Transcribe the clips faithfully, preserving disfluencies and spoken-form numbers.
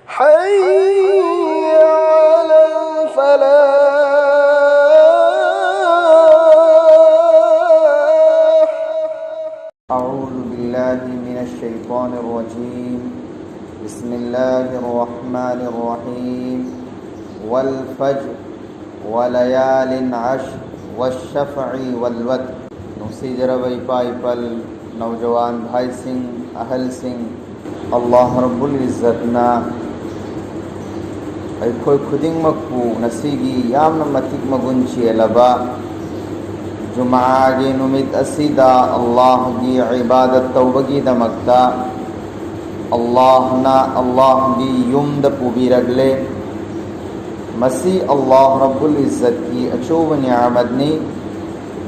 حي على الفلاح. أعوذ بالله من الشيطان الرجيم. بسم الله الرحمن الرحيم. والفجر وليال عشر والشفع والوتر. ꯅꯨꯡꯁꯤꯖꯔꯕ ꯏꯄꯥ ꯏꯄꯜ, ꯅꯧꯖꯋꯥꯟ ꯚꯥꯏꯁꯤꯡ, ꯑꯍꯜꯁꯤꯡ, ꯑꯜꯂꯥꯍ ꯔꯕꯨꯜ ꯏꯖꯠꯅ ꯑꯩꯈꯣꯏ ꯈꯨꯗꯤꯡꯃꯛꯄꯨ ꯉꯁꯤꯒꯤ ꯌꯥꯝꯅ ꯃꯇꯤꯛ ꯃꯒꯨꯟ ꯆꯦꯜꯂꯕ ꯖꯨꯃꯥꯒꯤ ꯅꯨꯃꯤꯠ ꯑꯁꯤꯗ ꯑꯜꯂꯥꯍꯒꯤ ꯏꯕꯥꯗꯠ ꯇꯧꯕꯒꯤꯗꯃꯛꯇ ꯑꯜꯂꯥꯍꯅ ꯑꯜꯂꯥꯍꯒꯤ ꯌꯨꯝꯗ ꯄꯨꯕꯤꯔꯛꯂꯦ꯫ ꯃꯁꯤ ꯑꯜꯂꯥꯍ ꯔꯕꯨꯜ ꯏꯖꯠꯀꯤ ꯑꯆꯧꯕ ꯅꯤꯌꯥꯃꯠꯅꯤ꯫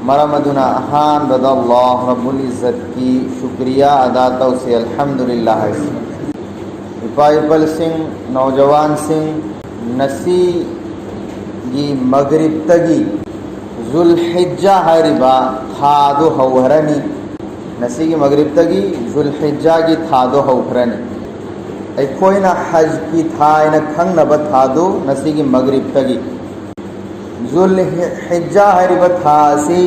ꯃꯔꯝ ꯑꯗꯨꯅ ꯑꯍꯥꯟꯕꯗ ꯑꯜꯂꯥꯍ ꯔꯕꯨꯜ ꯏꯖꯠꯀꯤ ꯁꯨꯀ꯭ꯔꯤꯌꯥ ꯑꯗꯥ ꯇꯧꯁꯤ, ꯑꯜꯍꯝꯗꯨꯂꯤꯜꯂꯥꯍ ꯍꯥꯏꯁꯤ꯫ ꯏꯄꯥ ꯏꯄꯜꯁꯤꯡ, ꯅꯧꯖꯋꯥꯟꯁꯤꯡ, ꯉꯁꯤꯒꯤ ꯃꯒꯔꯤꯕꯇꯒꯤ ꯖꯨꯜ ꯍꯤꯖ꯭ꯖꯥ ꯍꯥꯏꯔꯤꯕ ꯊꯥꯗꯨ ꯍꯧꯈ꯭ꯔꯅꯤ꯫ ꯉꯁꯤꯒꯤ ꯃꯒꯔꯤꯕꯇꯒꯤ ꯖꯨꯜ ꯍꯤꯖ꯭ꯖꯥꯒꯤ ꯊꯥꯗꯨ ꯍꯧꯈ꯭ꯔꯅꯤ꯫ ꯑꯩꯈꯣꯏꯅ ꯍꯖꯀꯤ ꯊꯥ ꯍꯥꯏꯅ ꯈꯪꯅꯕ ꯊꯥꯗꯨ ꯉꯁꯤꯒꯤ ꯃꯒꯔꯤꯕꯇꯒꯤ꯫ ꯖꯨꯜ ꯍꯤꯖ꯭ꯖꯥ ꯍꯥꯏꯔꯤꯕ ꯊꯥ ꯑꯁꯤ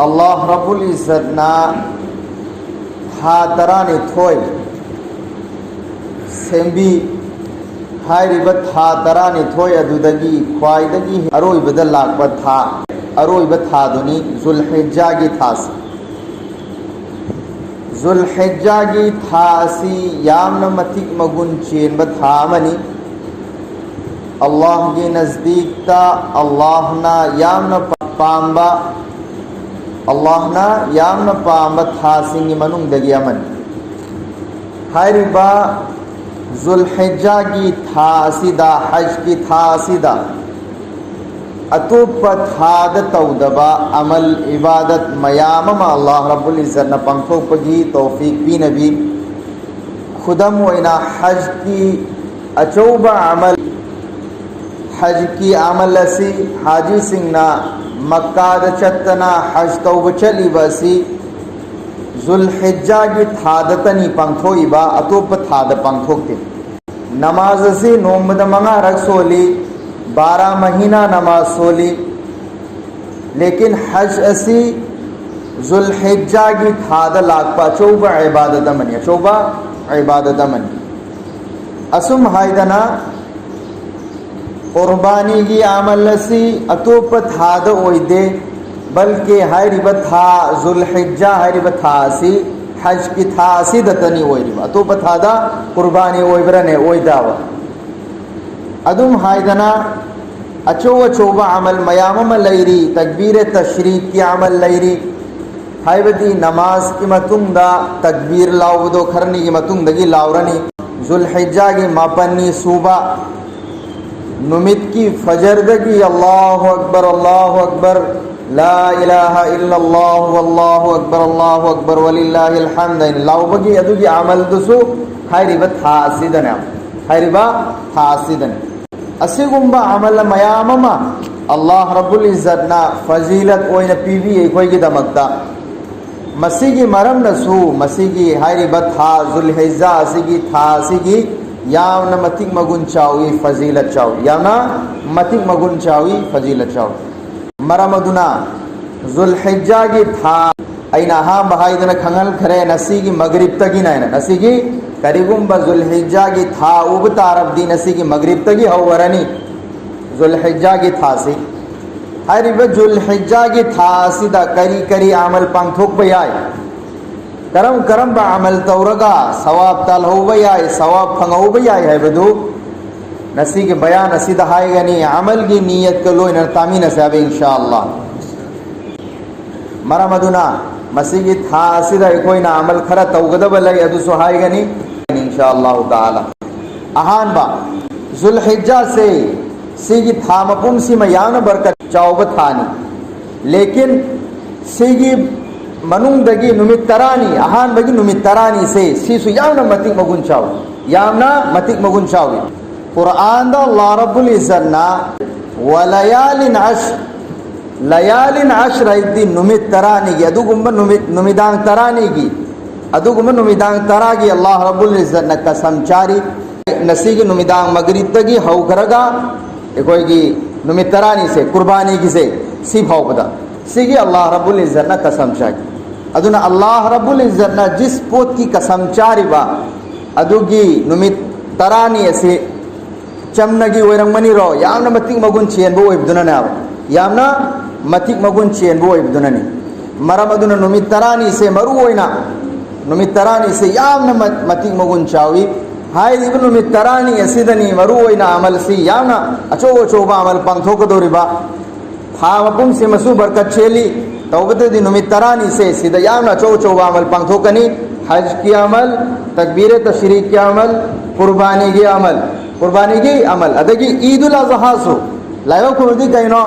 ꯑꯜꯂꯥꯍ ꯔꯕꯨꯜ ꯏꯖꯠꯅ ꯊꯥ ꯇꯔꯥꯅꯤꯊꯣꯏ ꯁꯦꯝꯕꯤ꯫ ꯍꯥꯏꯔꯤꯕ ꯊꯥ ꯇꯔꯥꯅꯤꯊꯣꯏ ꯑꯗꯨꯗꯒꯤ ꯈ꯭ꯋꯥꯏꯗꯒꯤ ꯑꯔꯣꯏꯕꯗ ꯂꯥꯛꯄ ꯊꯥ, ꯑꯔꯣꯏꯕ ꯊꯥꯗꯨꯅꯤ ꯖꯨꯜ ꯍꯤꯖ꯭ꯖꯥꯒꯤ ꯊꯥꯁꯤ꯫ ꯖꯨꯜ ꯍꯤꯖ꯭ꯖꯥꯒꯤ ꯊꯥ ꯑꯁꯤ ꯌꯥꯝꯅ ꯃꯇꯤꯛ ꯃꯒꯨꯟ ꯆꯦꯟꯕ ꯊꯥ ꯑꯃꯅꯤ꯫ ꯑꯜꯂꯥꯍꯒꯤ ꯅꯖꯗꯤꯛꯇ ꯑꯜꯂꯥꯍꯅ ꯌꯥꯝꯅ ꯄꯥꯝꯕ, ꯑꯜꯂꯥꯍꯅ ꯌꯥꯝꯅ ꯄꯥꯝꯕ ꯊꯥꯁꯤꯡꯒꯤ ꯃꯅꯨꯡꯗꯒꯤ ꯑꯃꯅꯤ꯫ ꯍꯥꯏꯔꯤꯕ ꯖꯨꯜ ꯍꯤꯖ꯭ꯖꯥꯒꯤ ꯊꯥ ꯑꯁꯤꯗ, ꯍꯖꯀꯤ ꯊꯥ ꯑꯁꯤꯗ ꯑꯇꯣꯞꯄ ꯊꯥꯗ ꯇꯧꯗꯕ ꯑꯃꯜ ꯏꯕꯥꯗꯠ ꯃꯌꯥꯝ ꯑꯃ ꯑꯜꯂꯥꯍ ꯔꯕꯨꯜ ꯏꯖꯠꯅ ꯄꯥꯡꯊꯣꯛꯄꯒꯤ ꯇꯧꯐꯤꯛ ꯄꯤꯅꯕꯤ꯫ ꯈꯨꯗꯝ ꯑꯣꯏꯅ ꯍꯖꯀꯤ ꯑꯆꯧꯕ ꯑꯃꯜ, ꯍꯖꯀꯤ ꯑꯃꯜ ꯑꯁꯤ ꯍꯥꯖꯤꯁꯤꯡꯅ ꯃꯛꯀꯥꯗ ꯆꯠꯇꯅ ꯍꯖ ꯇꯧꯕ ꯆꯠꯂꯤꯕ ꯑꯁꯤ ꯖꯨꯜꯍꯤꯖꯥꯒꯤ ꯊꯥꯗꯇꯅꯤ ꯄꯥꯡꯊꯣꯛꯏꯕ, ꯑꯇꯣꯞꯄ ꯊꯥꯗ ꯄꯥꯡꯊꯣꯛꯇꯦ꯫ ꯅꯃꯥꯖ ꯑꯁꯤ ꯅꯣꯡꯃꯗ ꯃꯉꯥꯔꯛ ꯁꯣꯜꯂꯤ, ꯕꯥꯔꯥ ꯃꯍꯤꯅꯥ ꯅꯃꯥꯖ ꯁꯣꯜꯂꯤ꯫ ꯂꯦꯀꯤꯟ ꯍꯖ ꯑꯁꯤ ꯖꯨꯜꯍꯤꯖꯥꯒꯤ ꯊꯥꯗ ꯂꯥꯛꯄ ꯑꯆꯧꯕ ꯏꯕꯥꯗꯠ ꯑꯃꯅꯤ, ꯑꯆꯧꯕ ꯏꯕꯥꯗꯠ ꯑꯃꯅꯤ꯫ ꯑꯁꯨꯝ ꯍꯥꯏꯗꯅ ꯀꯨꯔꯕꯥꯅꯤꯒꯤ ꯑꯃꯜ ꯑꯁꯤ ꯑꯇꯣꯞꯄ ꯊꯥꯗ ꯑꯣꯏꯗꯦ, ꯕꯜꯀꯤ ꯍꯥꯏꯔꯤꯕ ꯊꯥ ꯖꯨꯜꯍꯤꯖꯥ ꯍꯥꯏꯔꯤꯕ ꯊꯥ ꯑꯁꯤ ꯍꯖꯀꯤ ꯊꯥ ꯑꯁꯤꯗꯇꯅꯤ ꯑꯣꯏꯔꯤꯕ꯫ ꯑꯇꯣꯞꯄ ꯊꯥꯗ ꯀꯨꯔꯕꯥꯅꯤ ꯑꯣꯏꯕ꯭ꯔꯅꯦ? ꯑꯣꯏꯗꯕ꯫ ꯑꯗꯨꯝ ꯍꯥꯏꯗꯅ ꯑꯆꯧ ꯑꯆꯧꯕ ꯑꯃꯜ ꯃꯌꯥꯝ ꯑꯃ ꯂꯩꯔꯤ꯫ ꯇꯛꯕꯤꯔꯦ ꯇꯁ꯭ꯔꯤꯛꯀꯤ ꯑꯃꯜ ꯂꯩꯔꯤ, ꯍꯥꯏꯕꯗꯤ ꯅꯃꯥꯖꯀꯤ ꯃꯇꯨꯡꯗ ꯇꯛꯕꯤꯔ ꯂꯥꯎꯕꯗꯣ ꯈꯔꯅꯤꯒꯤ ꯃꯇꯨꯡꯗꯒꯤ ꯂꯥꯎꯔꯅꯤ꯫ ꯖꯨꯜꯍꯤꯖꯥꯒꯤ ꯃꯥꯄꯟꯅꯤ ꯁꯨꯕ ꯅꯨꯃꯤꯠꯀꯤ ꯐꯖꯔꯗꯒꯤ "ꯑꯜꯂꯥꯍꯨ ꯑꯛꯕꯔ, ꯑꯜꯂꯥꯍꯨ ꯑꯛꯕꯔ, ꯂꯥ ꯏꯂꯥꯍ ꯏꯜꯂꯜꯂꯥꯍꯨ, ꯑꯜꯂꯥꯍꯨ ꯑꯛꯕꯔ, ꯑꯜꯂꯥꯍꯨ ꯑꯛꯕꯔ, ꯋꯂꯤꯜꯂꯥꯍꯤꯜ ꯍꯝꯗ" ꯍꯥꯏꯅ ꯂꯥꯎꯕꯒꯤ ꯑꯗꯨꯒꯤ ꯑꯃꯜꯗꯨꯁꯨ ꯍꯥꯏꯔꯤꯕ ꯊꯥ ꯑꯁꯤꯗꯅꯦ, ꯍꯥꯏꯔꯤꯕ ꯊꯥ ꯑꯁꯤꯗꯅꯤ꯫ ꯑꯁꯤꯒꯨꯝꯕ ꯑꯃꯜ ꯃꯌꯥꯝ ꯑꯃ ꯑꯜꯂꯥꯍ ꯔꯕꯨꯜ ꯏꯖꯠꯅ ꯐꯖꯤꯂꯠ ꯑꯣꯏꯅ ꯄꯤꯕꯤ ꯑꯩꯈꯣꯏꯒꯤꯗꯃꯛꯇ꯫ ꯃꯁꯤꯒꯤ ꯃꯔꯝꯅꯁꯨ ꯃꯁꯤꯒꯤ ꯍꯥꯏꯔꯤꯕ ꯊꯥ ꯖꯨꯜꯍꯤꯖꯥ ꯑꯁꯤꯒꯤ ꯊꯥ ꯑꯁꯤꯒꯤ ꯌꯥꯝꯅ ꯃꯇꯤꯛ ꯃꯒꯨꯟ ꯆꯥꯎꯏ, ꯐꯖꯤꯂꯠ ꯆꯥꯎꯏ, ꯌꯥꯝꯅ ꯃꯇꯤꯛ ꯃꯒꯨꯟ ꯆꯥꯎꯏ, ꯐꯖꯤꯂꯠ ꯆꯥꯎꯏ꯫ ꯃꯔꯝ ꯑꯗꯨꯅ ꯖꯨꯜꯍꯤꯖꯥꯒꯤ ꯊꯥ ꯑꯩꯅ ꯑꯍꯥꯟꯕ ꯍꯥꯏꯗꯅ ꯈꯪꯍꯟꯈ꯭ꯔꯦ, ꯉꯁꯤꯒꯤ ꯃꯒꯔꯤꯕꯇꯒꯤꯅ ꯍꯥꯏꯅ꯫ ꯉꯁꯤꯒꯤ ꯀꯔꯤꯒꯨꯝꯕ ꯖꯨꯜꯍꯤꯖꯥꯒꯤ ꯊꯥ ꯎꯕ ꯇꯥꯔꯕꯗꯤ ꯉꯁꯤꯒꯤ ꯃꯒꯔꯤꯕꯇꯒꯤ ꯍꯧꯔꯅꯤ ꯖꯨꯜꯍꯤꯖꯥꯒꯤ ꯊꯥꯁꯤ꯫ ꯍꯥꯏꯔꯤꯕ ꯖꯨꯜꯍꯤꯖꯥꯒꯤ ꯊꯥ ꯑꯁꯤꯗ ꯀꯔꯤ ꯀꯔꯤ ꯑꯃꯜ ꯄꯥꯡꯊꯣꯛꯄ ꯌꯥꯏ, ꯀꯔꯝ ꯀꯔꯝꯕ ꯑꯃꯜ ꯇꯧꯔꯒ ꯁꯋꯥꯕ ꯇꯥꯜꯍꯧꯕ ꯌꯥꯏ, ꯁꯋꯥꯕ ꯐꯪꯍꯧꯕ ꯌꯥꯏ ꯍꯥꯏꯕꯗꯨ ꯉꯁꯤꯒꯤ ꯕꯌꯥꯟ ꯑꯁꯤꯗ ꯍꯥꯏꯒꯅꯤ꯫ ꯑꯃꯜꯒꯤ ꯅꯤꯌꯠꯀ ꯂꯣꯏꯅꯅ ꯇꯥꯃꯤꯟꯅꯁꯦ ꯍꯥꯏꯕ, ꯏꯟꯁꯥ ꯑꯜꯂꯥ꯫ ꯃꯔꯝ ꯑꯗꯨꯅ ꯃꯁꯤꯒꯤ ꯊꯥ ꯑꯁꯤꯗ ꯑꯩꯈꯣꯏꯅ ꯑꯃꯜ ꯈꯔ ꯇꯧꯒꯗꯕ ꯂꯩ, ꯑꯗꯨꯁꯨ ꯍꯥꯏꯒꯅꯤ, ꯏꯟꯁꯥ ꯑꯜꯂꯥꯍꯨ ꯇꯥꯂꯥ꯫ ꯑꯍꯥꯟꯕ, ꯖꯨꯜꯍꯤꯖꯥꯁꯦ, ꯁꯤꯒꯤ ꯊꯥ ꯃꯄꯨꯝꯁꯤꯃ ꯌꯥꯝꯅ ꯕꯔꯀꯠ ꯆꯥꯎꯕ ꯊꯥꯅꯤ꯫ ꯂꯦꯀꯤꯟ ꯁꯤꯒꯤ ꯃꯅꯨꯡꯗꯒꯤ ꯅꯨꯃꯤꯠ ꯇꯔꯥꯅꯤ, ꯑꯍꯥꯟꯕꯒꯤ ꯅꯨꯃꯤꯠ ꯇꯔꯥꯅꯤꯁꯦ, ꯁꯤꯁꯨ ꯌꯥꯝꯅ ꯃꯇꯤꯛ ꯃꯒꯨꯟ ꯆꯥꯎꯏ, ꯌꯥꯝꯅ ꯃꯇꯤꯛ ꯃꯒꯨꯟ ꯆꯥꯎꯏ꯫ ꯀꯨꯔꯥꯟꯗ ꯑꯜꯂꯥꯍ ꯔꯕꯨꯜ ꯏꯖꯠꯅ "ꯋꯂꯌꯥꯂꯤꯟ ꯑꯁ꯭ꯔ", ꯂꯌꯥꯂꯤꯟ ꯑꯁ꯭ꯔ ꯍꯥꯏꯗꯤ ꯅꯨꯃꯤꯠ ꯇꯔꯥꯅꯤꯒꯤ, ꯑꯗꯨꯒꯨꯝꯕ ꯅꯨꯃꯤꯠ, ꯅꯨꯃꯤꯗꯥꯡ ꯇꯔꯥꯅꯤꯒꯤ, ꯑꯗꯨꯒꯨꯝꯕ ꯅꯨꯃꯤꯗꯥꯡ ꯇꯔꯥꯒꯤ ꯑꯜꯂꯥꯍ ꯔꯕꯨꯜ ꯏꯖꯠꯅ ꯀꯁꯝ ꯆꯥꯔꯤ꯫ ꯉꯁꯤꯒꯤ ꯅꯨꯃꯤꯗꯥꯡ ꯃꯒꯔꯤꯕꯇꯒꯤ ꯍꯧꯈ꯭ꯔꯒ ꯑꯩꯈꯣꯏꯒꯤ ꯅꯨꯃꯤꯠ ꯇꯔꯥꯅꯤꯁꯦ, ꯀꯨꯔꯕꯥꯅꯤꯒꯤꯁꯦ, ꯁꯤ ꯐꯥꯎꯕꯗ, ꯁꯤꯒꯤ ꯑꯜꯂꯥꯍ ꯔꯕꯨꯜ ꯏꯖꯠꯅ ꯀꯁꯝ ꯆꯥꯏ꯫ ꯑꯗꯨꯅ ꯑꯜꯂꯥꯍ ꯔꯕꯨꯜ ꯏꯖꯠꯅ ꯖꯤꯁ ꯄꯣꯠꯀꯤ ꯀꯁꯝ ꯆꯥꯔꯤꯕ ꯑꯗꯨꯒꯤ ꯅꯨꯃꯤꯠ ꯇꯔꯥꯅꯤ ꯑꯁꯤ ꯆꯝꯅꯒꯤ ꯑꯣꯏꯔꯝꯒꯅꯤꯔꯣ? ꯌꯥꯝꯅ ꯃꯇꯤꯛ ꯃꯒꯨꯟ ꯆꯦꯟꯕ ꯑꯣꯏꯕꯗꯨꯅꯅꯦꯕ, ꯌꯥꯝꯅ ꯃꯇꯤꯛ ꯃꯒꯨꯟ ꯆꯦꯟꯕ ꯑꯣꯏꯕꯗꯨꯅꯅꯤ꯫ ꯃꯔꯝ ꯑꯗꯨꯅ ꯅꯨꯃꯤꯠ ꯇꯔꯥꯅꯤꯁꯦ ꯃꯔꯨ ꯑꯣꯏꯅ, ꯅꯨꯃꯤꯠ ꯇꯔꯥꯅꯤꯁꯦ ꯌꯥꯝꯅ ꯃ-, ꯃꯇꯤꯛ ꯃꯒꯨꯟ ꯆꯥꯎꯏ꯫ ꯍꯥꯏꯔꯤꯕ ꯅꯨꯃꯤꯠ ꯇꯔꯥꯅꯤ ꯑꯁꯤꯗꯅꯤ ꯃꯔꯨ ꯑꯣꯏꯅ ꯑꯃꯜꯁꯤ, ꯌꯥꯝꯅ ꯑꯆꯧ ꯑꯆꯧꯕ ꯑꯃꯜ ꯄꯥꯡꯊꯣꯛꯀꯗꯧꯔꯤꯕ꯫ ꯊꯥ ꯃꯄꯨꯝꯁꯤꯃꯁꯨ ꯕꯔꯀꯠ ꯆꯦꯜꯂꯤ꯫ ꯇꯧꯕꯗꯗꯤ ꯅꯨꯃꯤꯠ ꯇꯔꯥꯅꯤꯁꯦ ꯁꯤꯗ ꯌꯥꯝꯅ ꯑꯆꯧ ꯑꯆꯧꯕ ꯑꯃꯜ ꯄꯥꯡꯊꯣꯛꯀꯅꯤ꯫ ꯍꯖꯀꯤ ꯑꯃꯜ, ꯇꯛꯕꯤꯔꯦ ꯇꯁꯔꯤꯛꯀꯤ ꯑꯃꯜ, ꯀꯨꯔꯕꯥꯅꯤꯒꯤ ꯑꯃꯜ, ꯀꯨꯔꯕꯥꯅꯤꯒꯤ ꯑꯃꯜ, ꯑꯗꯒꯤ ꯏꯗꯨꯜ ꯑꯖꯍꯥꯁꯨ꯫ ꯂꯥꯏꯕꯛ ꯐꯕꯗꯤ ꯀꯩꯅꯣ?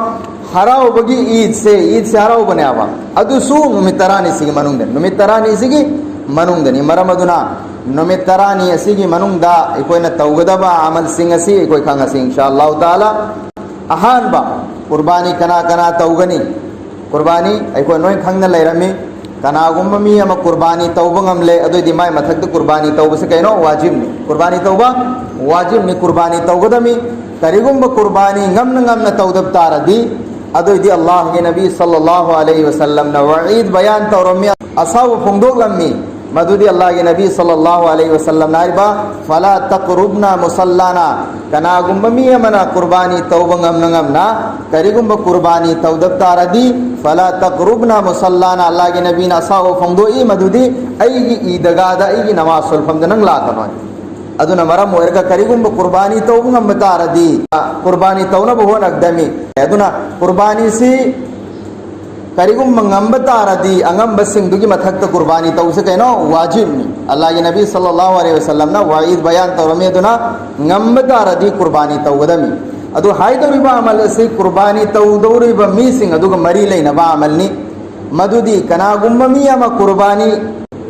ꯍꯔꯥꯎꯕꯒꯤ ꯏꯗꯁꯦ, ꯏꯗꯁꯦ ꯍꯔꯥꯎꯕꯅꯦꯕ꯫ ꯑꯗꯨꯁꯨ ꯅꯨꯃꯤꯠ ꯇꯔꯥꯅꯤꯁꯤꯒꯤ ꯃꯅꯨꯡꯗ, ꯅꯨꯃꯤꯠ ꯇꯔꯥꯅꯤꯁꯤꯒꯤ ꯃꯅꯨꯡꯗꯅꯤ꯫ ꯃꯔꯝ ꯑꯗꯨꯅ ꯅꯨꯃꯤꯠ ꯇꯔꯥꯅꯤ ꯑꯁꯤꯒꯤ ꯃꯅꯨꯡꯗ ꯑꯩꯈꯣꯏꯅ ꯇꯧꯒꯗꯕ ꯑꯃꯜꯁꯤꯡ ꯑꯁꯤ ꯑꯩꯈꯣꯏ ꯈꯪꯉꯁꯤ, ꯏꯟꯁꯥ ꯑꯜꯂꯥꯍꯨ ꯇꯥꯂꯥ꯫ ꯑꯍꯥꯟꯕ, ꯀꯨꯔꯕꯥꯅꯤ ꯀꯅꯥ ꯀꯅꯥ ꯇꯧꯒꯅꯤ? ꯀꯨꯔꯕꯥꯅꯤ ꯑꯩꯈꯣꯏ ꯂꯣꯏ ꯈꯪꯅ ꯂꯩꯔꯝꯃꯤ꯫ ꯀꯅꯥꯒꯨꯝꯕ ꯃꯤ ꯑꯃ ꯀꯨꯔꯕꯥꯅꯤ ꯇꯧꯕ ꯉꯝꯂꯦ, ꯑꯗꯨꯑꯣꯏꯗꯤ ꯃꯥꯏ ꯃꯊꯛꯇ ꯀꯨꯔꯕꯥꯅꯤ ꯇꯧꯕꯁꯦ ꯀꯩꯅꯣ? ꯋꯥꯖꯤꯕꯅꯤ꯫ ꯀꯨꯔꯕꯥꯅꯤ ꯇꯧꯕ ꯋꯥꯖꯤꯕꯅꯤ, ꯀꯨꯔꯕꯥꯅꯤ ꯇꯧꯒꯗꯕꯅꯤ꯫ ꯀꯔꯤꯒꯨꯝꯕ ꯀꯨꯔꯕꯥꯅꯤ ꯉꯝꯅ ꯉꯝꯅ ꯇꯧꯗꯕ ꯇꯥꯔꯗꯤ, ꯑꯗꯨꯑꯣꯏꯗꯤ ꯑꯜꯂꯥꯍꯒꯤ ꯅꯕꯤ ꯁꯜꯂꯜꯂꯥꯍꯨ ꯑꯂꯩꯍꯤ ꯋꯁꯜꯂꯝꯅ ꯋꯥꯏꯗ ꯕꯌꯥꯟ ꯇꯧꯔꯝꯃꯤ, ꯑꯁꯥꯎꯕ ꯐꯣꯡꯗꯣꯛꯂꯝꯃꯤ꯫ ꯃꯗꯨꯗꯤ ꯑꯜꯂꯥꯍꯒꯤ ꯅꯕꯤ ꯁꯜꯂꯜꯂꯥꯍꯨ ꯑꯂꯩꯍꯤ ꯋꯁꯜꯂꯝꯅ ꯍꯥꯏꯔꯤꯕ, "ꯐꯂꯥ ꯇꯛꯔꯨꯕꯅ ꯃꯨꯁꯜꯂꯥꯅ", ꯀꯅꯥꯒꯨꯝꯕ ꯃꯤ ꯑꯃꯅ ꯀꯨꯔꯕꯥꯅꯤ ꯇꯧꯕ ꯉꯝꯅ ꯉꯝꯅ ꯀꯔꯤꯒꯨꯝꯕ ꯀꯨꯔꯕꯥꯅꯤ ꯇꯧꯗꯕ ꯇꯥꯔꯗꯤ, "ꯐꯂꯥ ꯇꯛꯔꯨꯕꯅ ꯃꯨꯁꯜꯂꯥꯅ", ꯑꯜꯂꯥꯍꯒꯤ ꯅꯕꯤꯅ ꯑꯁꯥꯎꯕ ꯐꯣꯡꯗꯣꯛꯏ, ꯃꯗꯨꯗꯤ ꯑꯩꯒꯤ ꯏꯗꯒꯥꯗ, ꯑꯩꯒꯤ ꯅꯃꯥꯖ ꯁꯣꯜꯐꯝꯗ ꯅꯪ ꯂꯥꯛꯀꯅꯣ꯫ ꯑꯗꯨꯅ ꯃꯔꯝ ꯑꯣꯏꯔꯒ ꯀꯔꯤꯒꯨꯝꯕ ꯀꯨꯔꯕꯥꯅꯤ ꯇꯧꯕ ꯉꯝꯕ ꯇꯥꯔꯗꯤ, ꯀꯨꯔꯕꯥꯅꯤ ꯇꯧꯅꯕ ꯍꯣꯠꯅꯒꯗꯕꯅꯤ꯫ ꯑꯗꯨꯅ ꯀꯨꯔꯕꯥꯅꯤꯁꯤ ꯀꯔꯤꯒꯨꯝꯕ ꯉꯝꯕ ꯇꯥꯔꯗꯤ, ꯑꯉꯝꯕꯁꯤꯡꯗꯨꯒꯤ ꯃꯊꯛꯇ ꯀꯨꯔꯕꯥꯅꯤ ꯇꯧꯁꯦ ꯀꯩꯅꯣ? ꯋꯥꯖꯤꯕꯅꯤ꯫ ꯑꯜꯂꯥꯍꯒꯤ ꯅꯕꯤ ꯁꯜꯂꯜꯂꯥꯍꯨ ꯑꯂꯩꯍꯤ ꯋꯁꯜꯂꯝꯅ ꯋꯥꯏꯗ ꯕꯌꯥꯟ ꯇꯧꯔꯝꯃꯤ꯫ ꯑꯗꯨꯅ ꯉꯝꯕ ꯇꯥꯔꯗꯤ ꯀꯨꯔꯕꯥꯅꯤ ꯇꯧꯒꯗꯕꯅꯤ꯫ ꯑꯗꯨ ꯍꯥꯏꯗꯧꯔꯤꯕ ꯑꯃꯜ ꯑꯁꯤ ꯀꯨꯔꯕꯥꯅꯤ ꯇꯧꯗꯧꯔꯤꯕ ꯃꯤꯁꯤꯡ ꯑꯗꯨꯒ ꯃꯔꯤ ꯂꯩꯅꯕ ꯑꯃꯜꯅꯤ꯫ ꯃꯗꯨꯗꯤ ꯀꯅꯥꯒꯨꯝꯕ ꯃꯤ ꯑꯃ ꯀꯨꯔꯕꯥꯅꯤ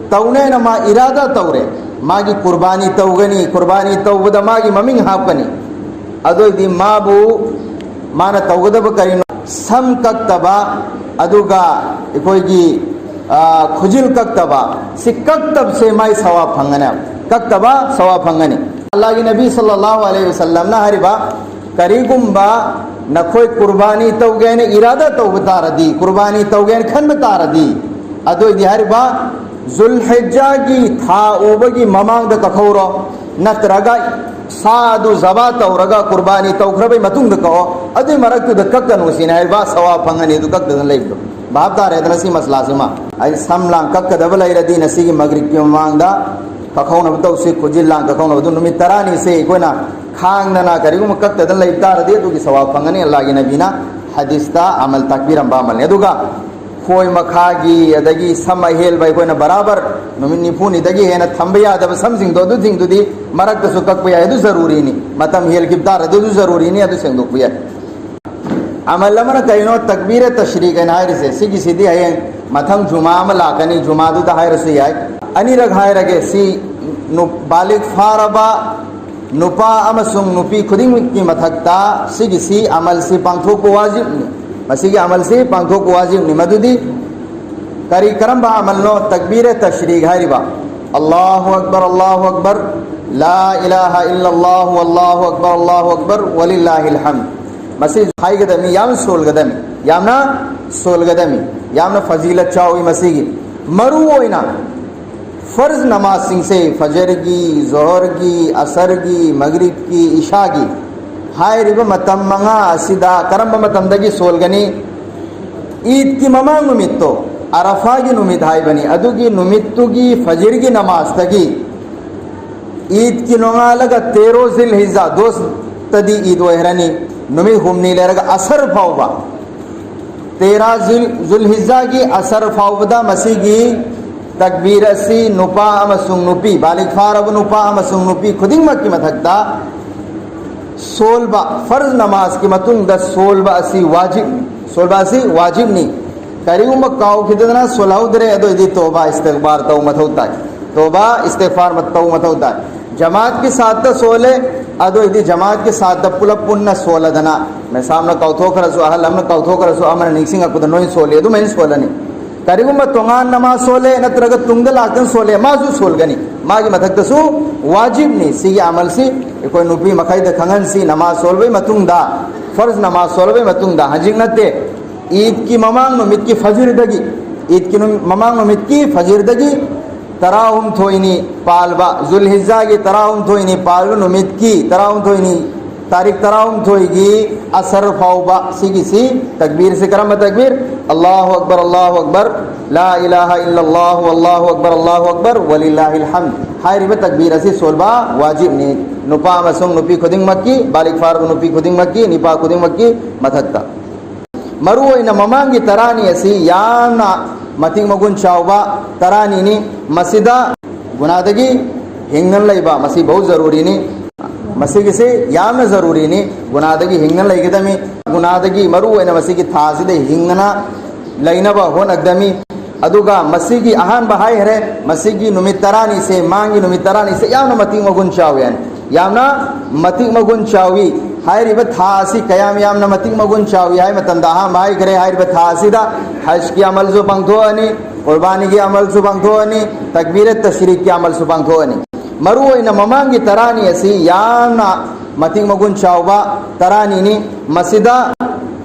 ꯇꯧꯅꯦꯅ ꯃꯥ ꯏꯔꯥꯗꯥ ꯇꯧꯔꯦ, ꯃꯥꯒꯤ ꯀꯨꯔꯕꯥꯅꯤ ꯇꯧꯒꯅꯤ, ꯀꯨꯔꯕꯥꯅꯤ ꯇꯧꯕꯗ ꯃꯥꯒꯤ ꯃꯃꯤꯡ ꯍꯥꯞꯀꯅꯤ꯫ ꯑꯗꯨꯑꯣꯏꯗꯤ ꯃꯥꯕꯨ, ꯃꯥꯅ ꯇꯧꯒꯗꯕ ꯀꯔꯤꯅꯣ? ꯁꯝ ꯀꯛꯇꯕ, ꯑꯗꯨꯒ ꯑꯩꯈꯣꯏꯒꯤ, ꯑ, ꯈꯨꯖꯤꯜ ꯀꯛꯇꯕ, ꯁꯤ ꯀꯛꯇꯕꯁꯦ ꯃꯥꯏ ꯁꯋꯥꯕ ꯐꯪꯒꯅꯤ꯫ ꯀꯛꯇꯕ ꯁꯋꯥꯕ ꯐꯪꯒꯅꯤ꯫ ꯑꯜꯂꯥꯍꯒꯤ ꯅꯕꯤ ꯁꯜꯂꯜꯂꯥꯍꯨ ꯑꯂꯩꯍꯤ ꯋꯁꯜꯂꯝꯅ ꯍꯥꯏꯔꯤꯕ, ꯀꯔꯤꯒꯨꯝꯕ ꯅꯈꯣꯏ ꯀꯨꯔꯕꯥꯅꯤ ꯇꯧꯒꯦ ꯍꯥꯏꯅ ꯏꯔꯥꯗꯥ ꯇꯧꯕ ꯇꯥꯔꯗꯤ, ꯀꯨꯔꯕꯥꯅꯤ ꯇꯧꯒꯦ ꯍꯥꯏꯅ ꯈꯟꯕ ꯇꯥꯔꯗꯤ, ꯑꯗꯨ ꯑꯣꯏꯗꯤ ꯍꯥꯏꯔꯤꯕ ꯖꯨꯜꯍꯤꯖꯥꯒꯤ ꯊꯥ ꯎꯕꯒꯤ ꯃꯃꯥꯡꯗ ꯀꯛꯍꯧꯔꯣ, ꯅꯠꯇ꯭ꯔꯒ ꯁꯥ ꯑꯗꯨ ꯖꯕꯥ ꯇꯧꯔꯒ ꯀꯨꯔꯕꯥꯅꯤ ꯇꯧꯈ꯭ꯔꯕꯩ ꯃꯇꯨꯡꯗ ꯀꯛꯑꯣ꯫ ꯑꯗꯨꯏ ꯃꯔꯛꯇꯨꯗ ꯀꯛꯀꯅꯨ ꯁꯤꯅꯤ ꯍꯥꯏꯔꯤꯕ, ꯁꯋꯥꯕ ꯐꯪꯒꯅꯤ ꯑꯗꯨ ꯀꯛꯇꯗꯅ ꯂꯩꯕꯗꯣ꯫ ꯚꯥꯞ ꯇꯥꯔꯦꯗꯅ ꯁꯤ ꯃꯁꯂꯥꯁꯤꯃ? ꯑꯩ ꯁꯝ ꯂꯥꯡ ꯀꯛꯀꯗꯕ ꯂꯩꯔꯗꯤ ꯉꯁꯤꯒꯤ ꯃꯒ꯭ꯔꯤꯕꯀꯤ ꯃꯃꯥꯡꯗ ꯀꯛꯍꯧꯅꯕ ꯇꯧꯁꯤ꯫ ꯈꯨꯖꯤꯜ ꯂꯥꯡ ꯀꯛꯍꯧꯅꯕꯗꯨ ꯅꯨꯃꯤꯠ ꯇꯔꯥꯅꯤꯁꯦ ꯑꯩꯈꯣꯏꯅ ꯈꯥꯡꯗꯅ ꯀꯔꯤꯒꯨꯝꯕ ꯀꯛꯇꯗꯅ ꯂꯩꯕ ꯇꯥꯔꯗꯤ ꯑꯗꯨꯒꯤ ꯁꯋꯥꯕ ꯐꯪꯒꯅꯤ꯫ ꯑꯜꯂꯥꯍꯒꯤ ꯅꯕꯤꯅ ꯍꯗꯤꯁꯇ ꯑꯃꯜ ꯇꯥꯛꯄꯤꯔꯝꯕ ꯑꯃꯜꯅꯤ꯫ ꯑꯗꯨꯒ ꯈꯣꯏ ꯃꯈꯥꯒꯤ, ꯑꯗꯒꯤ ꯁꯝ ꯑꯍꯦꯜꯕ ꯑꯩꯈꯣꯏꯅ ꯕꯔꯥꯕꯔ ꯅꯨꯃꯤꯠ ꯅꯤꯐꯨꯅꯤꯗꯒꯤ ꯍꯦꯟꯅ ꯊꯝꯕ ꯌꯥꯗꯕ ꯁꯝꯁꯤꯡꯗꯣ, ꯑꯗꯨꯁꯤꯡꯗꯨꯗꯤ ꯃꯔꯛꯇꯁꯨ ꯀꯛꯄ ꯌꯥꯏ, ꯑꯗꯨ ꯖꯔꯨꯔꯤꯅꯤ꯫ ꯃꯇꯝ ꯍꯦꯜꯈꯤꯕ ꯇꯥꯔꯗꯤ ꯑꯗꯨ ꯖꯔꯨꯔꯤꯅꯤ, ꯑꯗꯨ ꯁꯦꯡꯗꯣꯛꯄ ꯌꯥꯏ꯫ ꯑꯃꯜ ꯑꯃꯅ ꯀꯩꯅꯣ ꯇꯛꯕꯤꯔ ꯇꯁ꯭ꯔꯤꯛ ꯍꯥꯏꯅ ꯍꯥꯏꯔꯤꯁꯦ? ꯁꯤꯒꯤꯁꯤꯗꯤ ꯍꯌꯦꯡ ꯃꯊꯪ ꯖꯨꯃꯥ ꯑꯃ ꯂꯥꯛꯀꯅꯤ, ꯖꯨꯃꯥꯗꯨꯗ ꯍꯥꯏꯔꯁꯨ ꯌꯥꯏ꯫ ꯑꯅꯤꯔꯛ ꯍꯥꯏꯔꯒꯦ꯫ ꯁꯤ ꯅꯨ-, ꯕꯥꯂꯤꯒ ꯐꯥꯔꯕ ꯅꯨꯄꯥ ꯑꯃꯁꯨꯡ ꯅꯨꯄꯤ ꯈꯨꯗꯤꯡꯃꯛꯀꯤ ꯃꯊꯛꯇ ꯁꯤꯒꯤꯁꯤ ꯑꯃꯜꯁꯤ ꯄꯥꯡꯊꯣꯛꯄ ꯋꯥꯖꯤꯕꯅꯤ꯫ ꯃꯁꯤꯒꯤ ꯑꯃꯜꯁꯤ ꯄꯥꯡꯊꯣꯛꯄ ꯋꯥꯖꯤꯕꯅꯤ꯫ ꯃꯗꯨꯗꯤ ꯀꯔꯤ, ꯀꯔꯝꯕ ꯑꯃꯜꯅꯣ? ꯇꯛꯕꯤꯔ ꯇꯁ꯭ꯔꯤꯛ ꯍꯥꯏꯔꯤꯕ, "ꯑꯜꯂꯥꯍꯨ ꯑꯛꯕꯔ, ꯑꯜꯂꯥꯍꯨ ꯑꯛꯕꯔ, ꯂꯥ ꯏꯂꯥꯍ ꯏꯜꯂꯜꯂꯥꯍꯨ, ꯑꯜꯂꯥꯍꯨ ꯑꯛꯕꯔ, ꯑꯜꯂꯥꯍꯨ ꯑꯛꯕꯔ, ꯋꯂꯤꯜꯂꯥꯍꯤꯜ ꯍꯝꯗ"꯫ ꯃꯁꯤ ꯍꯥꯏꯒꯗꯕꯅꯤ, ꯌꯥꯝ ꯁꯣꯜꯒꯗꯕꯅꯤ, ꯌꯥꯝꯅ ꯁꯣꯜꯒꯗꯕꯅꯤ, ꯌꯥꯝꯅ ꯐꯖꯤꯂꯠ ꯆꯥꯎꯏ ꯃꯁꯤꯒꯤ꯫ ꯃꯔꯨ ꯑꯣꯏꯅ ꯐꯔꯖ ꯅꯃꯥꯖꯁꯤꯡꯁꯦ, ꯐꯖꯔꯒꯤ, ꯖꯣꯍꯔꯒꯤ, ꯑꯁꯔꯒꯤ, ꯃꯒ꯭ꯔꯤꯕꯀꯤ, ꯏꯁꯥꯒꯤ ꯍꯥꯏꯔꯤꯕ ꯃꯇꯝ ꯃꯉꯥ ꯑꯁꯤꯗ ꯀꯔꯝꯕ ꯃꯇꯝꯗꯒꯤ ꯁꯣꯜꯒꯅꯤ? ꯏꯗꯀꯤ ꯃꯃꯥꯡ ꯅꯨꯃꯤꯠꯇꯣ, ꯑꯔꯐꯥꯒꯤ ꯅꯨꯃꯤꯠ ꯍꯥꯏꯕꯅꯤ, ꯑꯗꯨꯒꯤ ꯅꯨꯃꯤꯠꯇꯨꯒꯤ ꯐꯖꯤꯔꯒꯤ ꯅꯃꯥꯖꯇꯒꯤ ꯏꯗꯀꯤ ꯅꯣꯡꯉꯥꯜꯂꯒ ꯇꯦꯔꯣ ꯖꯤꯜ ꯍꯤꯖꯥ, ꯗꯣꯁꯇꯗꯤ ꯏꯗ ꯑꯣꯏꯈ꯭ꯔꯅꯤ, ꯅꯨꯃꯤꯠ ꯍꯨꯝꯅꯤ ꯂꯩꯔꯒ ꯑꯁꯔ ꯐꯥꯎꯕ, ꯇꯦꯔꯥ ꯖꯨꯜ-, ꯖꯨꯜꯍꯤꯖꯥꯒꯤ ꯑꯁꯔ ꯐꯥꯎꯕꯗ ꯃꯁꯤꯒꯤ ꯇꯛꯕꯤꯔ ꯑꯁꯤ ꯅꯨꯄꯥ ꯑꯃꯁꯨꯡ ꯅꯨꯄꯤ, ꯕꯥꯂꯤꯒ ꯐꯥꯔꯕ ꯅꯨꯄꯥ ꯑꯃꯁꯨꯡ ꯅꯨꯄꯤ ꯈꯨꯗꯤꯡꯃꯛꯀꯤ ꯃꯊꯛꯇ ꯁꯣꯜꯕ, ꯐꯔꯖ ꯅꯃꯥꯖꯀꯤ ꯃꯇꯨꯡꯗ ꯁꯣꯜꯕ ꯑꯁꯤ ꯋꯥꯖꯤꯕꯅꯤ꯫ ꯁꯣꯜꯕ ꯑꯁꯤ ꯋꯥꯖꯤꯕꯅꯤ꯫ ꯀꯔꯤꯒꯨꯝꯕ ꯀꯥꯎꯈꯤꯗꯅ ꯁꯣꯜꯍꯧꯗ꯭ꯔꯦ, ꯑꯗꯨ ꯑꯣꯏꯗꯤ ꯇꯣꯕꯥ ꯏꯁꯇꯤꯒꯐꯥꯔ ꯇꯧ ꯃꯊꯧ ꯇꯥꯏ꯫ ꯇꯣꯕꯥ ꯏꯁꯇꯤꯒꯐꯥꯔ ꯃ-, ꯇꯧ ꯃꯊꯧ ꯇꯥꯏ꯫ ꯖꯃꯥꯠꯀꯤ ꯁꯥꯠꯇ ꯁꯣꯜꯂꯦ, ꯑꯗꯨ ꯑꯣꯏꯗꯤ ꯖꯃꯥꯠꯀꯤ ꯁꯥꯠꯇ ꯄꯨꯂꯞ ꯄꯨꯟꯅ ꯁꯣꯜꯂꯗꯅ, ꯃꯦꯁꯥꯝꯅ ꯀꯥꯎꯊꯣꯛꯈ꯭ꯔꯁꯨ, ꯑꯍꯜ ꯑꯃꯅ ꯀꯥꯎꯊꯣꯛꯈ꯭ꯔꯁꯨ, ꯑꯃꯅ ꯅꯤꯡꯁꯤꯡꯉꯛꯄꯗ ꯅꯣꯏ ꯁꯣꯜꯂꯤ, ꯑꯗꯨꯃꯥꯏꯅ ꯁꯣꯜꯂꯅꯤ꯫ ꯀꯔꯤꯒꯨꯝꯕ ꯇꯣꯉꯥꯟ ꯅꯃꯥꯖ ꯁꯣꯜꯂꯦ ꯅꯠꯇ꯭ꯔꯒ ꯇꯨꯡꯗ ꯂꯥꯛꯇꯅ ꯁꯣꯜꯂꯦ, ꯃꯥꯁꯨ ꯁꯣꯜꯒꯅꯤ꯫ ꯃꯥꯒꯤ ꯃꯊꯛꯇꯁꯨ ꯋꯥꯖꯤꯕꯅꯤ꯫ ꯁꯤꯒꯤ ꯑꯃꯜꯁꯤ ꯑꯩꯈꯣꯏ ꯅꯨꯄꯤ ꯃꯈꯩꯗ ꯈꯪꯍꯟꯁꯤ꯫ ꯅꯃꯥꯖ ꯁꯣꯜꯕꯒꯤ ꯃꯇꯨꯡꯗ, ꯐꯔꯖ ꯅꯃꯥꯖ ꯁꯣꯜꯕꯒꯤ ꯃꯇꯨꯡꯗ, ꯍꯧꯖꯤꯛ ꯅꯠꯇꯦ, ꯏꯗꯀꯤ ꯃꯃꯥꯡ ꯅꯨꯃꯤꯠꯀꯤ ꯐꯖꯤꯔꯗꯒꯤ, ꯏꯗꯀꯤ ꯅꯨꯃꯤ-, ꯃꯃꯥꯡ ꯅꯨꯃꯤꯠꯀꯤ ꯐꯖꯤꯔꯗꯒꯤ ꯇꯔꯥꯍꯨꯝꯊꯣꯏꯅꯤ ꯄꯥꯜꯕ, ꯖꯨꯜꯍꯤꯖꯥꯒꯤ ꯇꯔꯥꯍꯨꯝꯊꯣꯏꯅꯤ ꯄꯥꯜꯕ ꯅꯨꯃꯤꯠꯀꯤ, ꯇꯔꯥꯍꯨꯝꯊꯣꯏꯅꯤ, ꯇꯥꯔꯤꯛ ꯇꯔꯥꯍꯨꯝꯊꯣꯏꯒꯤ ꯑꯁꯔ ꯐꯥꯎꯕ ꯁꯤꯒꯤꯁꯤ ꯇꯛꯕꯤꯔꯁꯤ꯫ ꯀꯔꯝꯕ ꯇꯛꯕꯤꯔ? "ꯑꯜꯂꯥꯍꯨ ꯑꯛꯕꯔ, ꯑꯜꯂꯥꯍꯨ ꯑꯛꯕꯔ, ꯂꯥ ꯏꯂꯥꯍ ꯏꯜꯂꯜꯂꯥꯍꯨ, ꯑꯜꯂꯥꯍꯨ ꯑꯛꯕꯔ, ꯑꯜꯂꯥꯍꯨ ꯑꯛꯕꯔ, ꯋꯥꯂꯤꯜꯂꯥꯍꯤꯜ ꯍꯝꯗ" ꯍꯥꯏꯔꯤꯕ ꯇꯛꯕꯤꯔ ꯑꯁꯤ ꯁꯣꯜꯕ ꯋꯥꯖꯤꯕꯅꯤ, ꯅꯨꯄꯥ ꯑꯃꯁꯨꯡ ꯅꯨꯄꯤ ꯈꯨꯗꯤꯡꯃꯛꯀꯤ, ꯕꯥꯂꯤꯒ ꯐꯥꯔꯕ ꯅꯨꯄꯤ ꯈꯨꯗꯤꯡꯃꯛꯀꯤ, ꯅꯤꯄꯥ ꯈꯨꯗꯤꯡꯃꯛꯀꯤ ꯃꯊꯛꯇ꯫ ꯃꯔꯨꯑꯣꯏꯅ ꯃꯃꯥꯡꯒꯤ ꯇꯔꯥꯅꯤ ꯑꯁꯤ ꯌꯥꯝꯅ ꯃꯇꯤꯛ ꯃꯒꯨꯟ ꯆꯥꯎꯕ ꯇꯔꯥꯅꯤꯅꯤ꯫ ꯃꯁꯤꯗ ꯒꯨꯅꯥꯗꯒꯤ ꯍꯤꯡꯗꯨꯅ ꯂꯩꯕ, ꯃꯁꯤ ꯕꯍꯨ ꯖꯔꯨꯔꯤꯅꯤ꯫ ꯃꯁꯤꯒꯤꯁꯤ ꯌꯥꯝꯅ ꯖꯔꯨꯔꯤꯅꯤ꯫ ꯒꯨꯅꯥꯗꯒꯤ ꯍꯤꯡꯗꯨꯅ ꯂꯩꯒꯗꯕꯅꯤ꯫ ꯒꯨꯅꯥꯗꯒꯤ, ꯃꯔꯨꯑꯣꯏꯅ ꯃꯁꯤꯒꯤ ꯊꯥ ꯑꯁꯤꯗ ꯍꯤꯡꯗꯅ ꯂꯩꯅꯕ ꯍꯣꯠꯅꯒꯗꯕꯅꯤ꯫ ꯑꯗꯨꯒ ꯃꯁꯤꯒꯤ ꯑꯍꯥꯟꯕ ꯍꯥꯏꯈ꯭ꯔꯦ, ꯃꯁꯤꯒꯤ ꯅꯨꯃꯤꯠ ꯇꯔꯥꯅꯤꯁꯦ, ꯃꯥꯡꯒꯤ ꯅꯨꯃꯤꯠ ꯇꯔꯥꯅꯤꯁꯦ ꯌꯥꯝꯅ ꯃꯇꯤꯛ ꯃꯒꯨꯟ ꯆꯥꯎꯏ ꯍꯥꯏꯅ꯫ ꯌꯥꯝꯅ ꯃꯇꯤꯛ ꯃꯒꯨꯟ ꯆꯥꯎꯏ꯫ ꯍꯥꯏꯔꯤꯕ ꯊꯥ ꯑꯁꯤ ꯀꯌꯥꯝ ꯌꯥꯝꯅ ꯃꯇꯤꯛ ꯃꯒꯨꯟ ꯆꯥꯎꯏ ꯍꯥꯏ ꯃꯇꯝꯗ, ꯑꯍꯥꯟꯕ ꯍꯥꯏꯈ꯭ꯔꯦ, ꯍꯥꯏꯔꯤꯕ ꯊꯥ ꯑꯁꯤꯗ ꯍꯖꯀꯤ ꯑꯃꯜꯁꯨ ꯄꯥꯡꯊꯣꯛꯑꯅꯤ, ꯀꯨꯔꯕꯥꯅꯤꯒꯤ ꯑꯃꯜꯁꯨ ꯄꯥꯡꯊꯣꯛꯑꯅꯤ, ꯇꯛꯕꯤꯔꯠ ꯇꯁ꯭ꯔꯤꯛꯀꯤ ꯑꯃꯜꯁꯨ ꯄꯥꯡꯊꯣꯛꯑꯅꯤ꯫ ꯃꯔꯨꯑꯣꯏꯅ ꯃꯃꯥꯡꯒꯤ ꯇꯔꯥꯅꯤ ꯑꯁꯤ ꯌꯥꯝꯅ ꯃꯇꯤꯛ ꯃꯒꯨꯟ ꯆꯥꯎꯕ ꯇꯔꯥꯅꯤꯅꯤ꯫ ꯃꯁꯤꯗ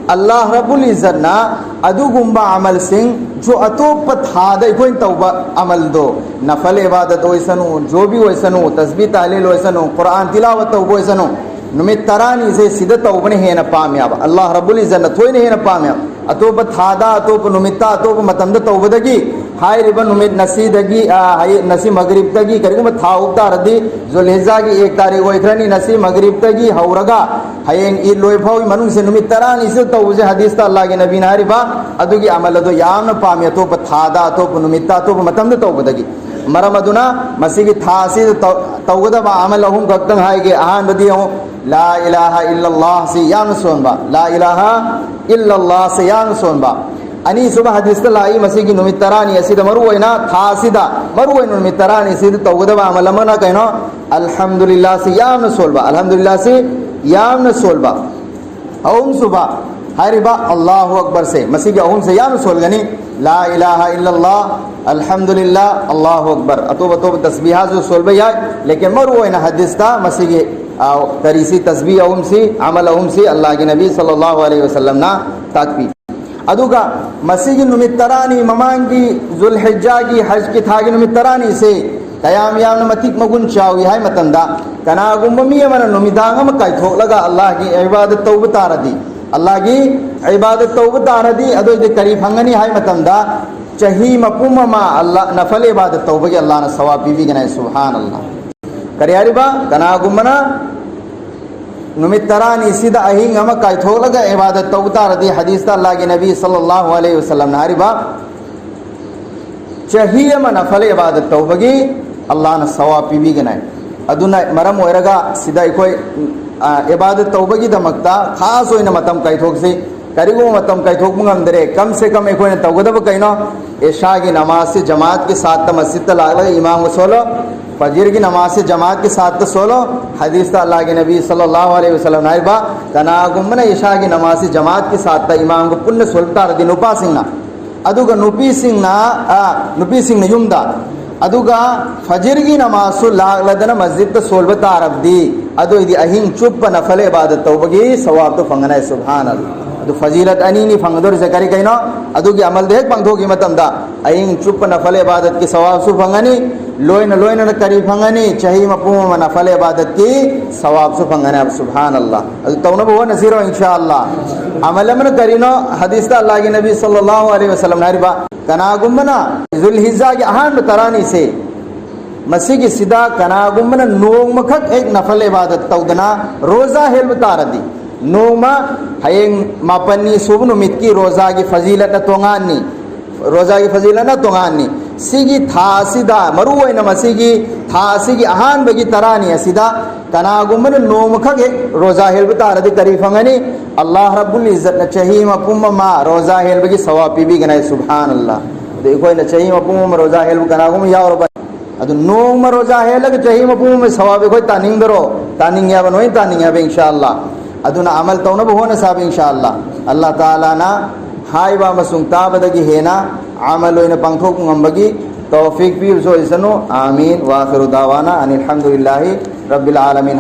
ꯑꯜꯂꯥꯍ ꯔꯕꯨꯜ ꯏꯖꯠꯅ ꯑꯗꯨꯒꯨꯝꯕ ꯑꯃꯜꯁꯤꯡ, ꯖꯣ ꯑꯇꯣꯞꯄ ꯊꯥꯗ ꯑꯩꯈꯣꯏꯅ ꯇꯧꯕ ꯑꯃꯜꯗꯣ, ꯅꯐꯜ ꯏꯕꯥꯗꯠ ꯑꯣꯏꯁꯅꯨ, ꯖꯣꯕꯤ ꯑꯣꯏꯁꯅꯨ, ꯇꯁꯕꯤ ꯇꯥꯍꯂꯤꯜ ꯑꯣꯏꯁꯅꯨ, ꯀꯨꯔꯥꯟ ꯇꯤꯂꯥꯋꯠ ꯇꯧꯕ ꯑꯣꯏꯁꯅꯨ, ꯅꯨꯃꯤꯠ ꯇꯔꯥꯅꯤꯁꯦ ꯁꯤꯗ ꯇꯧꯕꯅ ꯍꯦꯟꯅ ꯄꯥꯝꯃꯦꯕ꯫ ꯑꯜꯂꯥꯍ ꯔꯕꯨꯜ ꯏꯖꯠꯅ ꯊꯣꯏꯅ ꯍꯦꯟꯅ ꯄꯥꯝꯃꯦꯕ꯫ ꯑꯇꯣꯞꯄ ꯊꯥꯗ, ꯑꯇꯣꯞꯄ ꯅꯨꯃꯤꯠꯇ, ꯑꯇꯣꯞꯄ ꯃꯇꯝꯗ ꯇꯧꯕꯗꯒꯤ ꯍꯥꯏꯔꯤꯕ ꯅꯨꯃꯤꯠ ꯉꯁꯤꯗꯒꯤ, ꯑ, ꯍꯌꯦ-, ꯉꯁꯤ ꯃꯒꯔꯤꯕꯇꯒꯤ, ꯀꯔꯤꯒꯨꯝꯕ ꯊꯥ ꯎꯛ ꯇꯥꯔꯗꯤ ꯖꯨꯜꯍꯤꯖꯥꯒꯤ ꯑꯦꯛ ꯇꯥꯔꯤꯛ ꯑꯣꯏꯈ꯭ꯔꯅꯤ, ꯉꯁꯤ ꯃꯒꯔꯤꯕꯇꯒꯤ ꯍꯧꯔꯒ ꯍꯌꯦꯡ ꯏꯗ ꯂꯣꯏ ꯐꯥꯎꯒꯤ ꯃꯅꯨꯡꯁꯦ ꯅꯨꯃꯤꯠ ꯇꯔꯥꯅꯤꯁꯤꯗ ꯇꯧꯕꯁꯦ ꯍꯗꯤꯁꯇ ꯑꯜꯂꯥꯍꯒꯤ ꯅꯕꯤꯅ ꯍꯥꯏꯔꯤꯕ ꯑꯗꯨꯒꯤ ꯑꯃꯜ ꯑꯗꯣ ꯌꯥꯝꯅ ꯄꯥꯝꯃꯤ, ꯑꯇꯣꯞꯄ ꯊꯥꯗ, ꯑꯇꯣꯞꯄ ꯅꯨꯃꯤꯠꯇ, ꯑꯇꯣꯞꯄ ꯃꯇꯝꯗ ꯇꯧꯕꯗꯒꯤ꯫ ꯃꯔꯝ ꯑꯗꯨꯅ ꯃꯁꯤꯒꯤ ꯊꯥ ꯑꯁꯤꯗ ꯇꯧ-, ꯇꯧꯒꯗꯕ ꯑꯃꯜ ꯑꯍꯨꯝ ꯈꯛꯇꯪ ꯍꯥꯏꯒꯦ꯫ ꯑꯍꯥꯟꯕꯗꯤ ꯌꯦꯡꯉꯨ, ꯂꯥ ꯏꯂꯥꯍ ꯏꯜꯂꯜꯂꯥꯍ ꯁꯤ ꯌꯥꯝꯅ ꯁꯣꯟꯕ, ꯂꯥ ꯏꯂꯥꯍ ꯏꯜꯂꯜꯂꯥꯍ ꯁꯤ ꯌꯥꯝꯅ ꯁꯣꯟꯕ꯫ ꯑꯅꯤꯁꯨꯕ ꯍꯗꯤꯁꯇ ꯂꯥꯛꯏ, ꯃꯁꯤꯒꯤ ꯅꯨꯃꯤꯠ ꯇꯔꯥꯅꯤ ꯑꯁꯤꯗ ꯃꯔꯨ ꯑꯣꯏꯅ ꯊꯥ ꯑꯁꯤꯗ ꯃꯔꯨ ꯑꯣꯏꯅ ꯅꯨꯃꯤꯠ ꯇꯔꯥꯅꯤ ꯑꯁꯤꯗ ꯇꯧꯒꯗꯕ ꯑꯃꯜ ꯑꯃꯅ ꯀꯩꯅꯣ? ꯑꯜꯍꯝꯗꯨꯂꯤꯜꯂꯥꯍꯁꯤ ꯌꯥꯝꯅ ꯁꯣꯜꯕ, ꯑꯜꯍꯝꯗꯨꯂꯤꯜꯂꯥꯍꯁꯤ ꯌꯥꯝꯅ ꯁꯣꯜꯕ꯫ ꯑꯍꯨꯝꯁꯨꯕ ꯍꯥꯏꯔꯤꯕ ꯑꯜꯂꯥꯍꯨ ꯑꯛꯕꯔꯁꯦ, ꯃꯁꯤꯒꯤ ꯑꯍꯨꯝꯁꯦ ꯌꯥꯝꯅ ꯁꯣꯜꯒꯅꯤ꯫ ꯂꯥ ꯏꯂꯥꯍ ꯏꯜꯂꯜꯂꯥꯍ, ꯑꯜꯍꯝꯗꯨꯂꯤꯜꯂꯥꯍ, ꯑꯜꯂꯥꯍꯨ ꯑꯛꯕꯔ꯫ ꯑꯇꯣꯞ ꯑꯇꯣꯞꯄ ꯇꯁꯕꯤꯍꯥꯁꯨ ꯁꯣꯜꯕ ꯌꯥꯏ, ꯂꯦꯀꯤꯟ ꯃꯔꯨ ꯑꯣꯏꯅ ꯍꯗꯤꯁꯇ ꯃꯁꯤꯒꯤ, ꯑ, ꯀꯔꯤꯁꯤ, ꯇꯁꯕꯤꯍ ꯑꯍꯨꯝꯁꯤ, ꯑꯃꯜ ꯑꯍꯨꯝꯁꯤ ꯑꯜꯂꯥꯍꯒꯤ ꯅꯕꯤ ꯁꯜꯂꯜꯂꯥꯍꯨ ꯑꯂꯩꯍꯤ ꯋꯁꯜꯂꯝꯅ ꯇꯥꯛꯄꯤ꯫ ꯑꯗꯨꯒ ꯃꯁꯤꯒꯤ ꯅꯨꯃꯤꯠ ꯇꯔꯥꯅꯤ ꯃꯃꯥꯡꯒꯤ ꯖꯨꯜꯍꯤꯖꯥꯒꯤ ꯍꯖꯀꯤ ꯊꯥꯒꯤ ꯅꯨꯃꯤꯠ ꯇꯔꯥꯅꯤꯁꯦ ꯀꯌꯥꯝ ꯌꯥꯝꯅ ꯃꯇꯤꯛ ꯃꯒꯨꯟ ꯆꯥꯎꯏ ꯍꯥꯏ ꯃꯇꯝꯗ, ꯀꯅꯥꯒꯨꯝꯕ ꯃꯤ ꯑꯃꯅ ꯅꯨꯃꯤꯗꯥꯡ ꯑꯃ ꯀꯥꯏꯊꯣꯛꯂꯒ ꯑꯜꯂꯥꯍꯒꯤ ꯏꯕꯥꯗꯠ ꯇꯧꯕ ꯇꯥꯔꯗꯤ, ꯑꯜꯂꯥꯍꯒꯤ ꯏꯕꯥꯗꯠ ꯇꯧꯕ ꯇꯥꯔꯗꯤ, ꯑꯗꯨꯏꯗꯤ ꯀꯔꯤ ꯐꯪꯒꯅꯤ ꯍꯥꯏ ꯃꯇꯝꯗ, ꯆꯍꯤ ꯃꯄꯨꯝ ꯑꯃ ꯑꯜꯂꯥꯍ ꯅꯐꯜ ꯏꯕꯥꯗꯠ ꯇꯧꯕꯒꯤ ꯑꯜꯂꯥꯍꯅ ꯁꯋꯥꯕ ꯄꯤꯕꯤꯒꯅꯤ꯫ ꯁꯨꯕꯍꯥꯅ ꯑꯜꯂꯥꯍ꯫ ꯀꯔꯤ ꯍꯥꯏꯔꯤꯕ? ꯀꯅꯥꯒꯨꯝꯕꯅ ꯅꯨꯃꯤꯠ ꯇꯔꯥꯅꯤꯁꯤꯗ ꯑꯍꯤꯡ ꯑꯃ ꯀꯥꯏꯊꯣꯛꯂꯒ ꯏꯕꯥꯗꯠ ꯇꯧꯕ ꯇꯥꯔꯗꯤ, ꯍꯗꯤꯁꯇ ꯑꯜꯂꯥꯍꯒꯤ ꯅꯕꯤ ꯁꯜꯂꯜꯂꯥꯍꯨ ꯑꯂꯩꯍꯤ ꯋꯁꯜꯂꯝꯅ ꯍꯥꯏꯔꯤꯕ, ꯆꯍꯤ ꯑꯃ ꯅꯐꯜ ꯏꯕꯥꯗꯠ ꯇꯧꯕꯒꯤ ꯑꯜꯂꯥꯍꯅ ꯁꯋꯥꯕ ꯄꯤꯕꯤꯒꯅꯤ꯫ ꯑꯗꯨꯅ ꯃꯔꯝ ꯑꯣꯏꯔꯒ ꯁꯤꯗ ꯑꯩꯈꯣꯏ, ꯑ, ꯏꯕꯥꯗꯠ ꯇꯧꯕꯒꯤꯗꯃꯛꯇ ꯈꯥꯁ ꯑꯣꯏꯅ ꯃꯇꯝ ꯀꯥꯏꯊꯣꯛꯁꯤ꯫ ꯀꯔꯤꯒꯨꯝꯕ ꯃꯇꯝ ꯀꯥꯏꯊꯣꯛꯄ ꯉꯝꯗ꯭ꯔꯦ, ꯀꯝ ꯁꯦ ꯀꯝ ꯑꯩꯈꯣꯏꯅ ꯇꯧꯒꯗꯕ ꯀꯩꯅꯣ? ꯏꯁꯥꯒꯤ ꯅꯃꯥꯖꯁꯤ ꯖꯃꯥꯠꯀꯤ ꯁꯥꯠꯇ ꯃꯁꯖꯤꯗꯇ ꯂꯥꯛꯂꯒ ꯏꯃꯥꯝꯒ ꯁꯣꯜꯂꯣ꯫ ꯐꯖꯤꯔꯒꯤ ꯅꯃꯥꯖꯁꯤ ꯖꯃꯥꯠꯀꯤ ꯁꯥꯠꯇ ꯁꯣꯜꯂꯣ꯫ ꯍꯗꯤꯁꯇ ꯑꯜꯂꯥꯍꯒꯤ ꯅꯕꯤ ꯁꯜꯂꯜꯂꯥꯍꯨ ꯑꯂꯩꯍꯤ ꯋꯁꯜꯂꯝꯅ ꯍꯥꯏꯔꯤꯕ, ꯀꯅꯥꯒꯨꯝꯕꯅ ꯏꯁꯥꯒꯤ ꯅꯃꯥꯖꯁꯤ ꯖꯃꯥꯠꯀꯤ ꯁꯥꯠꯇ ꯏꯃꯥꯝꯒ ꯄꯨꯟꯅ ꯁꯣꯜꯕ ꯇꯥꯔꯗꯤ, ꯅꯨꯄꯥꯁꯤꯡꯅ, ꯑꯗꯨꯒ ꯅꯨꯄꯤꯁꯤꯡꯅ, ꯑ, ꯅꯨꯄꯤꯁꯤꯡꯅ ꯌꯨꯝꯗ, ꯑꯗꯨꯒ ꯐꯖꯤꯔꯒꯤ ꯅꯃꯥꯖꯁꯨ ꯂꯥꯛꯂꯗꯅ ꯃꯁꯖꯤꯗꯇ ꯁꯣꯜꯕ ꯇꯥꯔꯕꯗꯤ, ꯑꯗꯨ ꯑꯣꯏꯗꯤ ꯑꯍꯤꯡ ꯆꯨꯞꯄ ꯅꯐꯜ ꯏꯕꯥꯗꯠ ꯇꯧꯕꯒꯤ ꯁꯋꯥꯕꯇꯨ ꯐꯪꯒꯅꯤ꯫ ꯁꯨꯕꯍꯥꯅ ꯑꯜꯂꯥꯍ꯫ ꯑꯗꯨ ꯐꯖꯤꯂꯠ ꯑꯅꯤꯅꯤ ꯐꯪꯒꯗꯧꯔꯤꯁꯦ꯫ ꯀꯔꯤ ꯀꯩꯅꯣ? ꯑꯗꯨꯒꯤ ꯑꯃꯜꯗꯨ ꯍꯦꯛ ꯄꯥꯡꯊꯣꯛꯈꯤꯕ ꯃꯇꯝꯗ ꯑꯍꯤꯡ ꯆꯨꯞꯄ ꯅꯐꯜ ꯏꯕꯥꯗꯠꯀꯤ ꯁꯋꯥꯕꯁꯨ ꯐꯪꯒꯅꯤ, ꯂꯣꯏꯅ ꯂꯣꯏꯅꯅ ꯀꯔꯤ ꯐꯪꯒꯅꯤ? ꯆꯍꯤ ꯃꯄꯨꯝ ꯑꯃ ꯅꯐꯜ ꯏꯕꯥꯗꯠꯀꯤ ꯁꯋꯥꯕꯁꯨ ꯐꯪꯒꯅꯤ ꯍꯥꯏꯕ꯫ ꯁꯨꯕꯍꯥꯅ ꯑꯜꯂꯥꯍ꯫ ꯑꯗꯨ ꯇꯧꯅꯕ ꯍꯣꯠꯅꯁꯤꯔꯣ, ꯏꯟꯁꯥ ꯑꯜꯂꯥꯍ꯫ ꯑꯃꯜ ꯑꯃꯅ ꯀꯔꯤꯅꯣ? ꯍꯗꯤꯁꯇ ꯑꯜꯂꯥꯍꯒꯤ ꯅꯕꯤ ꯁꯜꯂꯜꯂꯥꯍꯨ ꯑꯂꯩꯍꯤ ꯋꯁꯜꯂꯝꯅ ꯍꯥꯏꯔꯤꯕ, ꯀꯅꯥꯒꯨꯝꯕꯅ ꯖꯨꯜꯍꯤꯖꯥꯒꯤ ꯑꯍꯥꯟꯕ ꯇꯔꯥꯅꯤꯁꯦ, ꯃꯁꯤꯒꯤꯁꯤꯗ ꯀꯅꯥꯒꯨꯝꯕꯅ ꯅꯣꯡꯃꯈꯛ ꯍꯦꯛ ꯅꯐꯜ ꯏꯕꯥꯗꯠ ꯇꯧꯗꯅ ꯔꯣꯖꯥ ꯍꯦꯜꯕ ꯇꯥꯔꯗꯤ, ꯅꯣꯡꯃ, ꯍꯌꯦꯡ ꯃꯥꯄꯟꯅꯤ ꯁꯨꯕ ꯅꯨꯃꯤꯠꯀꯤ ꯔꯣꯖꯥꯒꯤ ꯐꯖꯤꯂꯠꯅ ꯇꯣꯉꯥꯟꯅꯤ, ꯔꯣꯖꯥꯒꯤ ꯐꯖꯤꯂꯠꯅ ꯇꯣꯉꯥꯟꯅꯤ꯫ ꯁꯤꯒꯤ ꯊꯥ ꯑꯁꯤꯗ, ꯃꯔꯨ ꯑꯣꯏꯅ ꯃꯁꯤꯒꯤ ꯊꯥ ꯑꯁꯤꯒꯤ ꯑꯍꯥꯟꯕꯒꯤ ꯇꯔꯥꯅꯤ ꯑꯁꯤꯗ, ꯀꯅꯥꯒꯨꯝꯕꯅ ꯅꯣꯡꯃꯈꯛ ꯍꯦꯛ ꯔꯣꯖꯥ ꯍꯦꯜꯕ ꯇꯥꯔꯗꯤ ꯀꯔꯤ ꯐꯪꯒꯅꯤ? ꯑꯜꯂꯥꯍ ꯔꯕꯨꯜ ꯏꯖꯠꯅ ꯆꯍꯤ ꯃꯄꯨꯝ ꯑꯃ ꯔꯣꯖꯥ ꯍꯦꯜꯕꯒꯤ ꯁꯋꯥꯕ ꯄꯤꯕꯤꯒꯅꯤ꯫ ꯁꯨꯕꯍꯥꯅ ꯑꯜꯂꯥꯍ꯫ ꯑꯗꯨ ꯑꯩꯈꯣꯏꯅ ꯆꯍꯤ ꯃꯄꯨꯝ ꯑꯃ ꯔꯣꯖꯥ ꯍꯦꯜꯕ ꯀꯅꯥꯒꯨꯝꯕ ꯌꯥꯎꯔꯕ, ꯑꯗꯨ ꯅꯣꯡꯃ ꯔꯣꯖꯥ ꯍꯦꯜꯂꯒ ꯆꯍꯤ ꯃꯄꯨꯝ ꯑꯃ ꯁꯋꯥꯕ ꯑꯩꯈꯣꯏ ꯇꯥꯅꯤꯡꯗꯔꯣ? ꯇꯥꯅꯤꯡꯉꯦ ꯍꯥꯏꯕ, ꯅꯣꯏ ꯇꯥꯅꯤꯡꯉꯦ ꯍꯥꯏꯕ, ꯏꯟꯁꯥ ꯑꯜꯂꯥꯍ꯫ ꯑꯗꯨꯅ ꯑꯃꯜ ꯇꯧꯅꯕ ꯍꯣꯠꯅꯁꯥꯕ, ꯏꯟꯁꯥ ꯑꯜꯂꯥꯍ꯫ ꯑꯜꯂꯥꯍ ꯇꯥꯂꯥꯅ ꯍꯥꯏꯕ ꯑꯃꯁꯨꯡ ꯇꯥꯕꯗꯒꯤ ꯍꯦꯟꯅ ꯑꯃꯜ ꯑꯣꯏꯅ ꯄꯥꯡꯊꯣꯛꯄ ꯉꯝꯕꯒꯤ ꯇꯧꯐꯤꯛ ꯄꯤꯕꯁꯨ ꯑꯣꯏꯁꯅꯨ꯫ ꯑꯥꯃꯤꯟ꯫ ꯋꯥꯈꯤꯔꯨ ꯗꯥꯋꯥꯅ ꯑꯅꯤꯜ ꯍꯝꯗꯨꯂꯤꯜꯂꯥꯍꯤ ꯔꯕꯤꯜ ꯑꯥꯂꯃꯤꯟ꯫